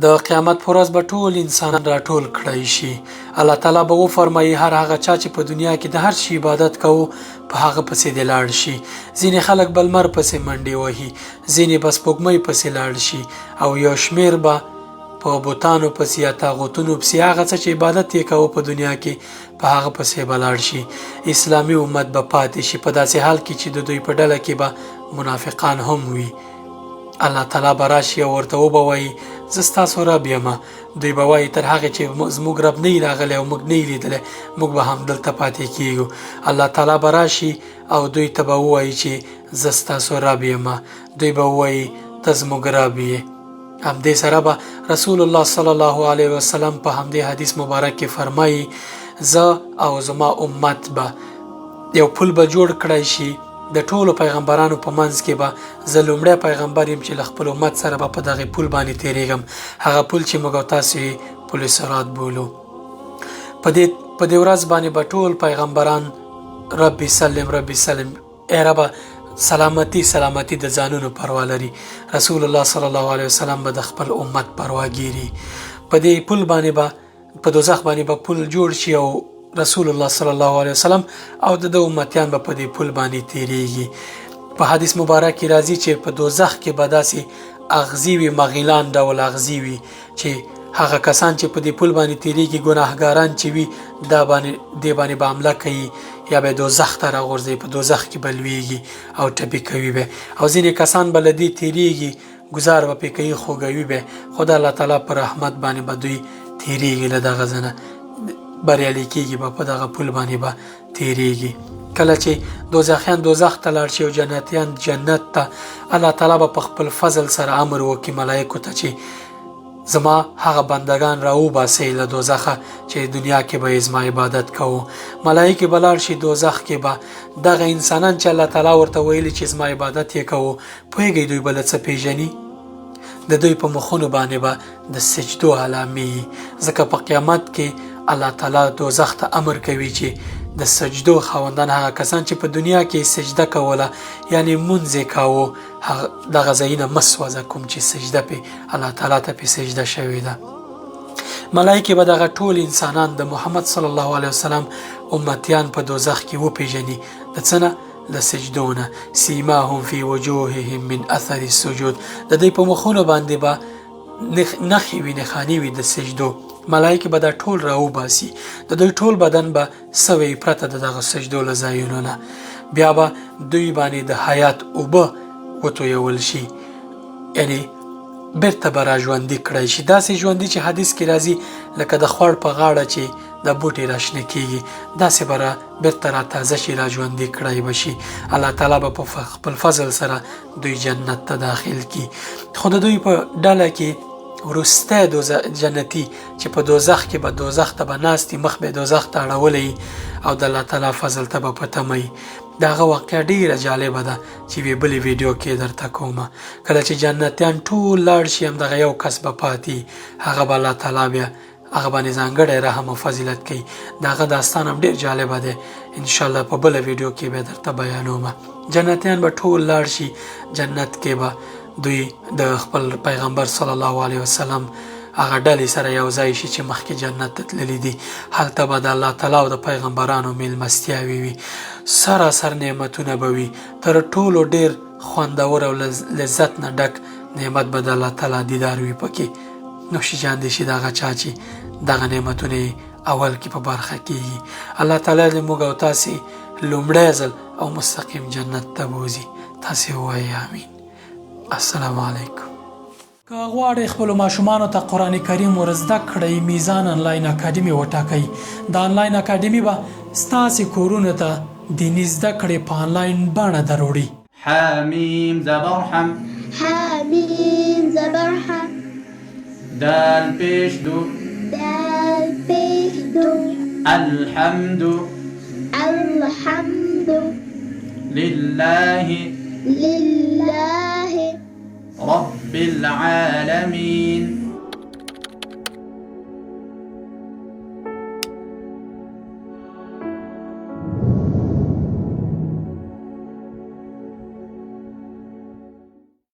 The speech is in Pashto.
د قیامت پر ورځ به ټول انسانان راټول کړای شي. الله تعالی به وفرمایي، هر هغه چا چې په دنیا کې د هر شي عبادت کوو په هغه پسې دې لاړ شي. ځینې خلک به لمر پسې منډې وهي، ځینې به سپوږمۍ پسې لاړ شي او یو شمېر به په بتانو پسې یا طاغوتونو پسې، هغه څه چې عبادت یې کاوه په دنیا کې په هغه پسې به لاړ شي. اسلامي امت به پاتې شي، په داسې حال کې چې د دوی په ډله کې به منافقان هم وي. الله تعالی به راشي او ورته وبه وایي، زه ستاسو رب یم. دوی به وایي، تر هغې چې زموږ رب نه راغلی او موږ نه لیدلی، موږ به همدلته پاتې کیږو. الله تعالی به راشي او دوی ته به ووایي چې زه ستاسو رب یم. دوی به ووایي، ته زموږ رب یې. همدې سره به رسول الله صلی الله علیه وسلم په همدې حدیث مبارک کې فرمایي، زه او زما امت به یو پل به جوړ کړای شي، د ټولو پیغمبرانو په منځ کې به زه لومړی پیغمبر یم چې له خپل امت سره به په دغه پل باندې تیریږم، هغه پل چې موږ او تاسو یې پل صراط بولو. په دې ورځ باندې به ټول پیغمبران ربي سلم ربي سلم، ای ربه سلامتی سلامتی، د ځانونو پروا لري. رسول الله صلی الله علیه وسلم به د خپل امت پروا ګیري. په دې پل باندې به، په دوزخ باندې به پل جوړ شي او رسول الله صلی الله علیه وسلم او د ده امتیان به په دې پل باندې تیریږي. په حدیث مبارک کې راځي چې په دوزخ کې به داسې اغزي وي، مغیلان ډول اغزي وي، چې هغه کسان چې په دې پل باندې تیریږي، ګناهګاران چې وي، دا باندې دې باندې به حمله کوي یا به دوزخ ته راغورځوي، په دوزخ کې به لویږي او ټپي کوي به. او ځینې کسان به له دې تیریږي، ګزار به پې کوي، خوږوي به، خو د الله تعالی په رحمت باندې به دوی تیریږي، له دغه ځنه بریالي کیږي به، په دغه پل باندې به تیریږي. کله چې دوزخیان دوزخ ته لاړ شي او جنتیان جنت ته، الله تعالی به په خپل فضل سره امر وکړي ملایکو ته چې زما هغه بندگان راوباسئ له دوزخه چې دنیا کې به یې زما عبادت کوو. ملایکې به لاړ شي، دوزخ کې به دغه انسانان چې الله تعالی ورته ویلي چې زما عبادت یې کوو، پوهېږئ دوی به له څه پېژني؟ د دوی په مخونو باندې به د سجدو علامې، ځکه په قیامت کې الله تعالی دوزخ ته امر کوي چې د سجدو خاوندان، هغه کسان چې په دنیا کې سجده کوله، یعنی مونځ یې کاوه، هغه دغه ځایونه مه سوځه کوم چې سجده پې الله تعالی ته پې سجده شوې ده. ملایکې به دغه ټول انسانان، د محمد صلی الله علیه وسلم امتیان، په دوزخ کې وپیژني. د څه نه؟ له سجدو نه. سیماهم فی وجوههم من اثر السجود، د دوی په مخونو باندې به نښې وي، نښانې وي د سجدو. ملایکې به دا ټول راوباسي، د دوی ټول بدن به سوی پرته د دغه سجدو له ځایونو نه. بیا به دوی باندې د حیات اوبه وتویول شي، یعنی بیرته به را ژوندي کړای شي، داسې ژوندي چې حدیث کې راځي لکه د خوړ په غاړه چې د بوټي راشنه کیږي، داسې به را بیرته را تازه شي، را ژوندي کړای به شي. الله تعالی به په خپل فضل سره دوی جنت ته داخل کړي. خو د دوی په ډله کې وروستی جنتي چې په دوزخ کې به دوزخ ته به ناست، مخ به دوزخ ته اړولی او د الله تعالی فضل ته به په تمه وي، د هغه واقعه ډېره جالبه ده چې وی بلې ویډیو کې درته کوم. کله چې جنتیان ټول لاړ شي، همدغه یو کس به پاتې، هغه به الله تعالی بیا هغه باندې ځانګړی رحم او فضیلت کوي. د هغه داستان هم ډېر جالبه دی، انشاءالله په بله ویډیو کې به درته بیانوم. جنتیان به ټول لاړ شي، جنت کې به دوی د خپل پیغمبر صلی الله علیه وسلم هغه ډلې سره یو ځای شي چې مخکې جنت ته تللي دي. هلته به د الله تعالی او د پیغمبرانو میلمستیاوې وي، سراسر نعمتونه به وي. تر ټولو ډېر خوندور او لذت نه ډک نعمت به د الله تعالی دیدار وي پکې. نوش جان دې شي دغه چا چې دغه نعمتونه یې اول کې په برخه کیږي. الله تعالی دې موږ او تاسې لومړی ځل او مستقیم جنت ته بوځي. تاسې ووایئ آمین. السلام علیکم. که غواړئ خپلو ماشومانو ته قرآن کریم ور زده کړئ، میزان انلاین اکاډمي وټاکئ. دا انلاین اکاډمي به ستاسې کورونو ته دیني زده کړې په انلاین بڼه دروړي. حامیم زبر حم. حامیم زبر ح. دال پیش دو. دال پیش دو. الحمد. الحمد. لله. لله. رب العالمين.